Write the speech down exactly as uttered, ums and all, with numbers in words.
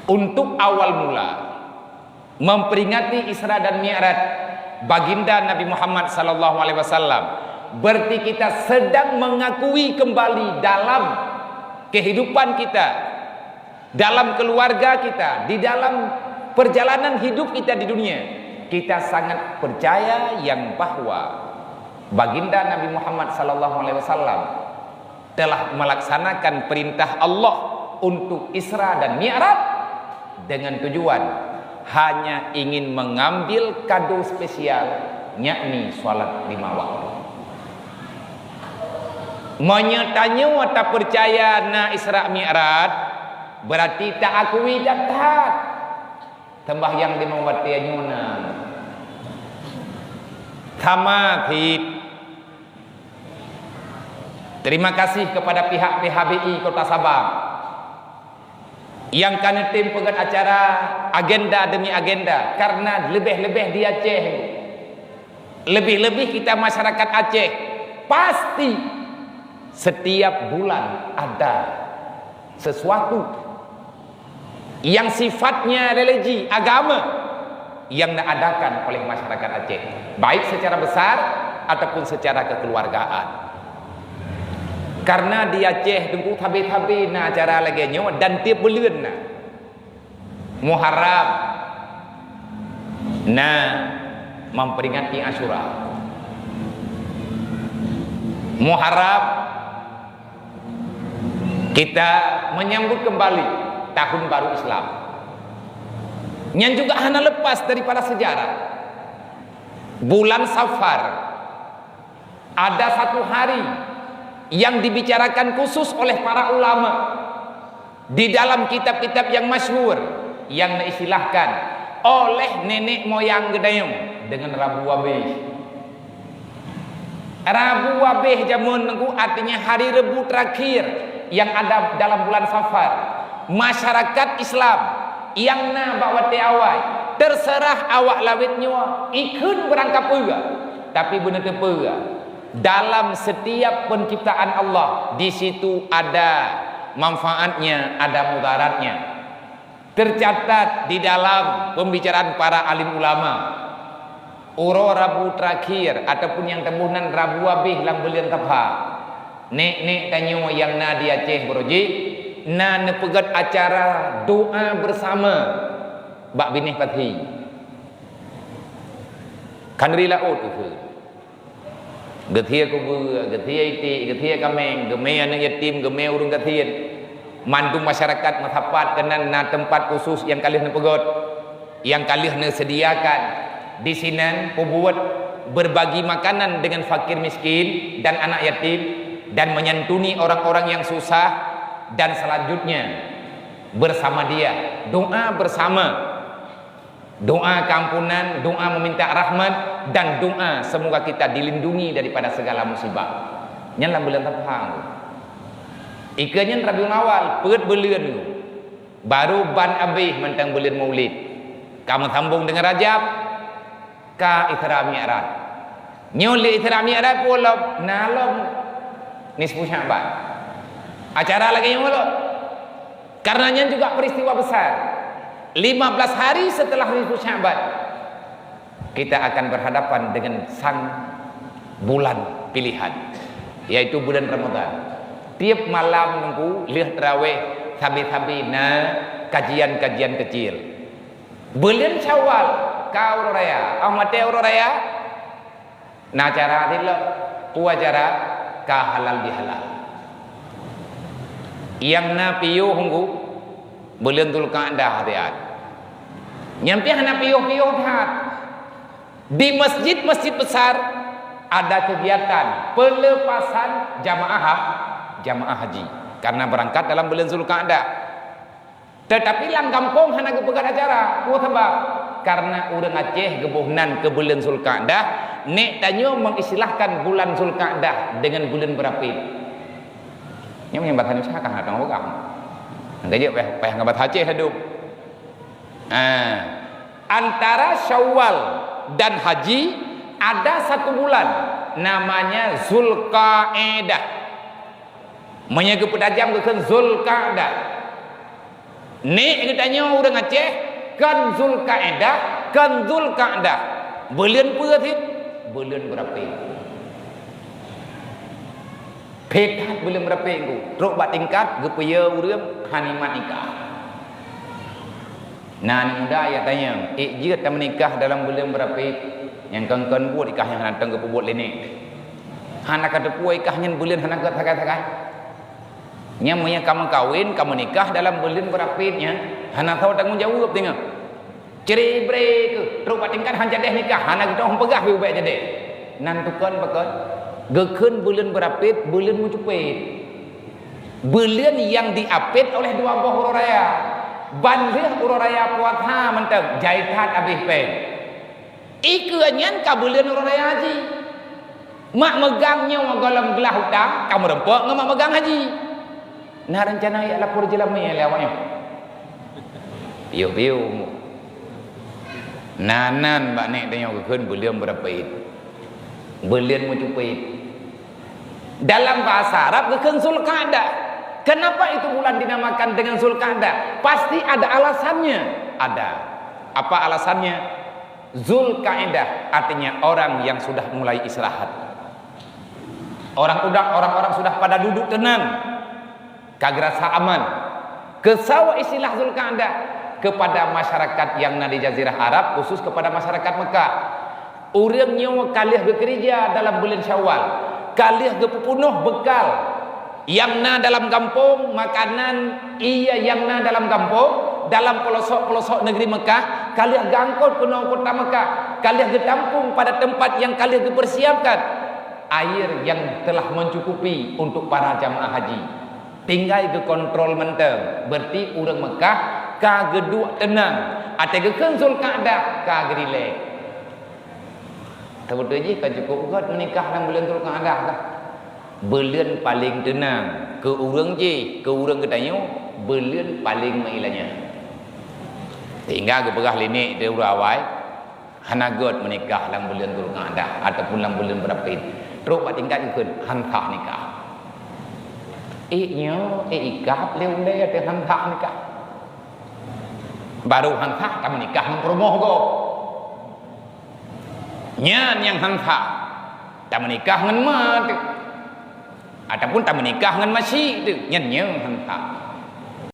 Untuk awal mula memperingati Isra dan Mi'raj Baginda Nabi Muhammad sallallahu alaihi wasallam, berarti kita sedang mengakui kembali dalam kehidupan kita, dalam keluarga kita, di dalam perjalanan hidup kita di dunia, kita sangat percaya yang bahwa Baginda Nabi Muhammad sallallahu alaihi wasallam telah melaksanakan perintah Allah untuk Isra dan Mi'raj dengan tujuan hanya ingin mengambil kado spesial, yakni salat lima waktu. Meunyoe tanyoe tapeucaya na Isra Mi'raj, berarti taakui that-that sembahyang lima waktu nyoe na sama cit. Terima kasih kepada pihak P H B I Kota Sabang yang ka neutem peugét acara agenda demi agenda, karena leubeh-leubeh di Aceh, leubeh-leubeh kita masyarakat Aceh, pasti setiap bulan ada sesuatu yang sifatnya religi, agama, yang diadakan oleh masyarakat Aceh, baik secara besar ataupun secara kekeluargaan. Karena di Aceh Teungku, sabe-sabe na acara lagée nyoe dan tieb buleuen na. Muharram na memperingati Asyura. Muharram kita menyambut kembali tahun baru Islam. Nyan juga hana lepas daripada sejarah. Bulan Safar, ada satu hari yang dibicarakan khusus oleh para ulama di dalam kitab-kitab yang masyhur, yang diistilahkan oleh nenek moyang geutanyoe dengan Rabu Abéh. Rabu Abéh jameun Teungku, artinya hari Rebu terakhir yang ada dalam bulan Safar. Masyarakat Islam nyang na bak watée awai, terserah awak lawét nyoe ikheun beurangkapeue, tapi beuneuteupeu, dalam setiap penciptaan Allah, di situ ada manfaatnya, ada mudaratnya. Tercatat di dalam pembicaraan para alim ulama, uroe Rabu terakhir ataupun nyang teuboh nan Rabu Abéh lam buleuen Safar, nek-nek tanyoe nyang na di Aceh Beuroji na neupeugét acara doa bersama bak binéh pathi. Kan ri laôt ukeue. Geuthie kubeue, geuthie iték, geuthie kaméng, geumé aneuëk yatim, geumé ureuëng gasien. Mandum masyarakat meusapat keunan na teumpat khusus nyang ka lheueh neupeugét, nyang ka lheueh neuseudiakan. Di sinan peubuet berbagi makanan dengan fakir miskin dan anak yatim, dan menyantuni orang-orang yang susah, dan selanjutnya bersama dia doa bersama. Doa keampunan, doa meminta rahmat, dan doa semoga kita dilindungi daripada segala musibah. Nyan lam buleuen Safar. Ikeue nyan Rabiul Awal, peuet buleuen. Baru ban abéh mantong buleuen Maulid. Ka meusambong deungon Rajab, ka Isra Mi'raj. Nyoe lé Isra Mi'raj peue lom, na lom nisfu Sya'ban. Acara lagée nyoe lom. Karena nyan juga peristiwa besar. Lima belas hari setelah nisfu Sya'ban, kita akan berhadapan dengan sang bulan pilihan, yaitu bulan Ramadan. Tiep malam Teungku lheueh tarawih, sabe-sabe na kajian-kajian kecil. Buleuen Syawal ka uroe raya, 'oh maté uroe raya, na acara cit lom, peue acara, ka halal bihalal. Nyang na piôh Teungku, buleuen Zulqa'dah siat. Nyan pih hana piôh-piôh that. Di masjid-masjid besar ada kegiatan pelepasan jamaah ha-, jamaah haji karena berangkat dalam buleuen Zulqa'dah. Tetapi lam gampông hana geupeugét acara. Peue sabab? Karena ureuëng Aceh geuboh nan keu buleuen Zulqa'dah, nek tanyoe mengistilahkan bulan Zulqa'dah dengan buleuen beurapit. Nyoe nyang bahasa Indonesia kan ada orang. Enggak je payah, payah ngon bahasa Aceh hidup. Ah, antara Syawal dan Haji ada satu bulan namanya Zulqa'dah. Meunyoe geupeutajam geukheun Zulqa'dah. Nek geutanyoe ureuëng Aceh, kon Zulkaidah, kon Zulkaidah. Buleuen peue cit? Buleuen beurapet. Phet that buleuen beurapet nyoe. Trok bak tingkat geupeuyue ureuëng hana nikah. Na aneuk muda ya tanyong, "Ék jeuet tameunikah dalam buleuen beurapet?" Nyang kon-kon buet nikah nyang hana teueng geupeubuet lé nek. Hana ka teupeue nikah nyan buleuen hana gét sagai-sagai. Nyan meunyoe ka meukawen, ka meunikah dalam buleuen beurapet nyan, hana soe tanggong jaweueb teungoh. Cre-bre keuh, trok bak tingkat han jadeh nikah, hana geutanyoe peugah pih ubak jadeh. Nan tukon pakon, geukheun buleuen beurapet, buleuen meucupet. Buleuen nyang diapet oleh dua boh uroe raya. Ban lheueh uroe raya puasa mantong, jai that abéh péng. Ikeue nyan ka buleuen uroe raya haji. Mak meugang nyoe gohlom glah utang, ka meurumpok ngon mak meugang haji. Na reuncana jak lapor jeulamé lé awaknyan? Piôh-piôh. Na nan bak nek tanyoe geukheun buleuen beurapet. Buleuen meucupet. Dalam bahasa Arab geukheun Zulkaidah. Kenapa itu bulan dinamakan dengan Zulkaidah? Pasti ada alasannya. Ada. Apa alasannya? Zulkaidah artinya orang yang sudah mulai istirahat. Orang udah, orang-orang sudah pada duduk tenang, ka geurasa aman. Keusawa istilah Zulkaidah kepada masyarakat yang na di Jazirah Arab, khusus kepada masyarakat Mekah. Ureuëng nyoe ka lheueh geukeurija dalam buleuen Syawal, ka lheueh geupeupunoh beukal nyang na dalam gampông, makanan, ie nyang na dalam gampông, dalam peulosok-peulosok negeri Mekah, ka lheueh geuangkot keunoe kota Mekah, ka lheueh geutampung pada tempat nyang ka lheueh geupeursiapkan, air nyang telah mencukupi untuk para jamaah haji. Tinggai geukontrol mantong, berarti ureuëng Mekah ka geuduek teunang, até geukheun Zulkaidah ka geurilek. Teubeutôi jih ka cukup gét meunikah lam buleuen Zulkaidah kah? Buleuen paleng teunang keu ureuëng jih, keu ureuëng geutanyoe, buleuen paleng meuilanya. Sehingga geupeugah lé nek di uroe awai, hana gét meunikah lam buleuen Zulkaidah ataupun lam buleuen beurapet. Trok bak tingkat geukheun, han sah nikah. Ék nyoe, ék ikab lé ulée ateueh han sah nikah. Barô han sah tameunikah ngon peurumoh gob. Nyan nyang han sah. Tameunikah ngon ma teuh. Ataupun tameunikah ngon masyik teuh. Nyan nyang han sah.